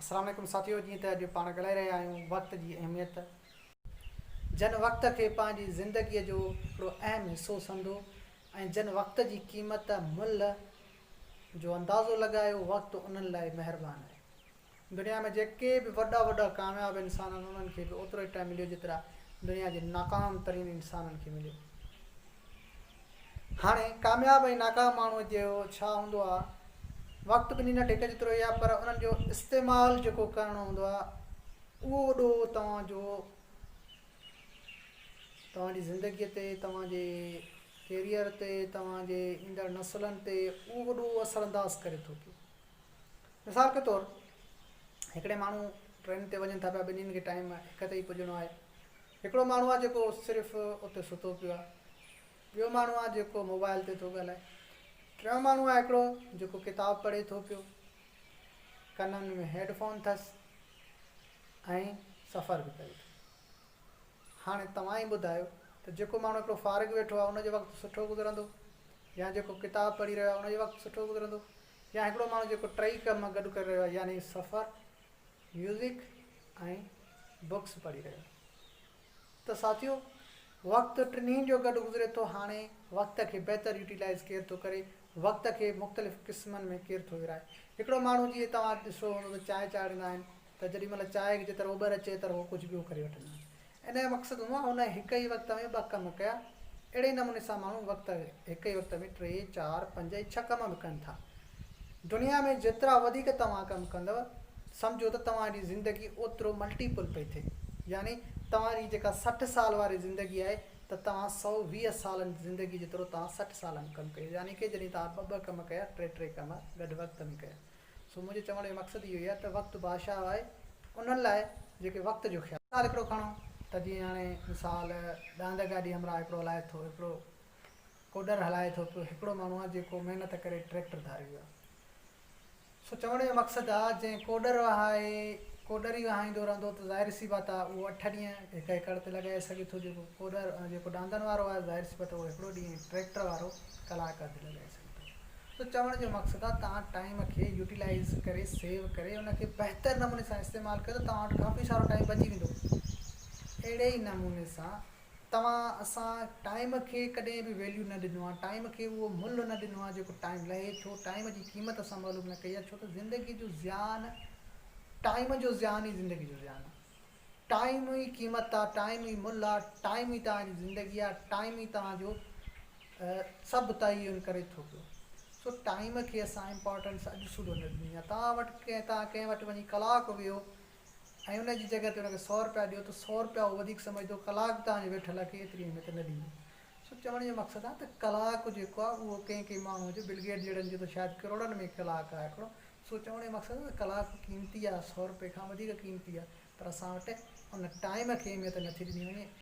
السلام عليڪم ساٿيو جيئن ته اڄ پاڻ ڳالهائي رهيا آهيون وقت جي اهميت. جن وقت کي پنهنجي زندگيء جو هڪڙو اهم حصو سمجهو ۽ جن وقت جي قيمت، ملهه، جو اندازو لڳايو وقت انهن لاء مهربان آهي. دنيا ۾ جيڪي به وڏا وڏا ڪامياب انسان آهن انهن کي به اوترو ئي ٽائيم مليو جيترا دنيا جي ناڪام ترين انسانن کي مليو. هاڻي ڪامياب ۽ ناڪام ماڻهوء جو ڇا هوندو آ؟ وقت ٻنهي وٽ هڪ جيترو ئي آ پر انهن جو استعمال جيڪو ڪرڻو هوندو آ اهو وڏو توهان جو توهان جي زندگيء تي توهان جي ڪيريئر تي توهان جي ايندڙ نسلن تي اهو وڏو اثر انداز ڪري ٿو پيو. مثال ڪي طور هڪڙي ماڻهو ٽرين تي وڃن ٿا پيا ٻنهين کي ٽائيم هڪ تي ئي پڄڻو آهي. هڪڙو ماڻهو آ جيڪو صرف اتي ستو پيو آ، ٻيو ماڻهو آ جيڪو موبائل تي ٿو ڳالهائي، ٽيون ماڻهو آ هڪڙو جيڪو ڪتاب پڙهي ٿو پيو، ڪنن ۾ هيڊ فون ٿس ۽ سفر به ڪري ٿو. هاڻي توهان ئي ٻڌايو ته جيڪو ماڻهو هڪڙو فارغ ويٺو آ ان جو وقت سٺو گذرندو يا جيڪو ڪتاب پڙهي رهيو آ ان جو وقت سٺو گذرندو يا هڪڙو ماڻهو جيڪو ٽئي ڪم گڏ ڪري رهيو آ يعني سفر، ميوزڪ ۽ بڪس پڙهي رهيو ته ساٿيو وقت ٽنهي جو گڏ گذري ٿو هاڻي وقت کي بهتر يوٽيلائيز ڪير ٿو ڪري وقت کي مختلف قسمن ۾ ڪير ٿو ورهائي هڪڙو ماڻهو جيئن توهان ڏسو هوندو ته چانهه چاڙهيندا آهن ته جيڏي مهل چانهه کي جيتر اوٻر اچي تر هو ڪجهه ٻيو ڪري وٺندا آهن ان جو مقصد هوندو آهي هن هڪ ئي وقت ۾ ٻه ڪم ڪيا اهڙي نموني سان ماڻهو وقت هڪ ئي وقت ۾ ٽي، چار، پنج ۽ ڇهه ڪم به ڪن ٿا. دنيا ۾ جيترا وڌيڪ توهان ڪم ڪندؤ، سمجهو ته توهان جي زندگي اوترو ملٽيپل پئي ٿئي. يعني توهان جي جيڪا 60 سال واري زندگي آهي ته توهان 120 سالن جي زندگي جيترو توهان 60 سالن ۾ ڪم ڪيو. يعني ڪي جڏهن توهان ٻه ٻه ڪم ڪيا، ٽي ٽي ڪم گڏ وقت ۾ ڪيا. سو منهنجي چوڻ جو مقصد اهو ئي آهي ته وقت بادشاهه آهي انهن لاء جيڪي وقت جو خيال. مثال هڪڙو کڻو ته جيئن هاڻي مثال ڏاند گاڏي همراهه هڪڙو هلائي ٿو هڪڙو ڪوڏر هلائي ٿو پيو هڪڙو ماڻهو آهي جيڪو محنت ڪري ٽريڪٽر ڌاري ويو آهي سو چوڻ جو مقصد آهي جنهن ڪوڏر وهائي ڪوڏر ئي وهائيندو رهندو ته ظاهر سي بات آهي اهو اٺ ڏينهن هڪ ايڪڙ تي لڳائي سگهي ٿو جيڪو ڪوڏر جيڪو ڏاندن وارو آهي ظاهر سي بات اهو هڪڙو ڏينهن ٽريڪٽر وارو ڪلاڪ اڌ لڳائي سگهي ٿو. سو چوڻ جو مقصد آ توهان ٽائيم کي يوٽيلائيز ڪري سيو ڪري ان کي بهتر نموني سان استعمال ڪيو ته توهان وٽ ڪافي سارو ٽائيم بچي ويندو اهڙي ئي نموني سان توهان اسان ٽائيم کي ڪڏهن به ويليو نه ڏنو آ ٽائيم کي اهو ملهه نه ڏنو آ جيڪو ٽائيم لهي ٿو ٽائيم جي قيمت اسان معلوم نه ڪئي آ ڇو ته زندگي جو زيان ٽائيم جو زيان ئي زندگي جو زيان آ ٽائيم ئي قيمت آ، ٽائيم ئي ملهه آ، ٽائيم ئي توهان جي زندگي آ، ٽائيم ئي توهان جو سڀ تعين ڪري ٿو پيو. سو ٽائيم کي اسان امپارٽنس اڄ سوڌو نه ڏني آ. توهان وٽ ڪنهن توهان ڪنهن وٽ وڃي ڪلاڪ ويهو ۽ ان جي جڳهه تي ان کي سئو رپيا ڏيو ته سئو رپيا هو وڌيڪ سمجهندو ڪلاڪ توهان جي ويٺل کي ايتري اهميت نه ڏيندو. سو چوڻ جو مقصد آ ته ڪلاڪ جيڪو آ اهو ڪنهن ڪنهن ماڻهو جو بل گيٽ جهڙن جو ته شايد ڪروڙن ۾ ڪلاڪ آ هڪڙو سو چوڻ جو مقصد آ ته ڪلاڪ قيمتي آ سئو رپئي کان وڌيڪ قيمتي آ. پر اسان وٽ ان ٽائيم کي اهميت نٿي ڏني وڃي.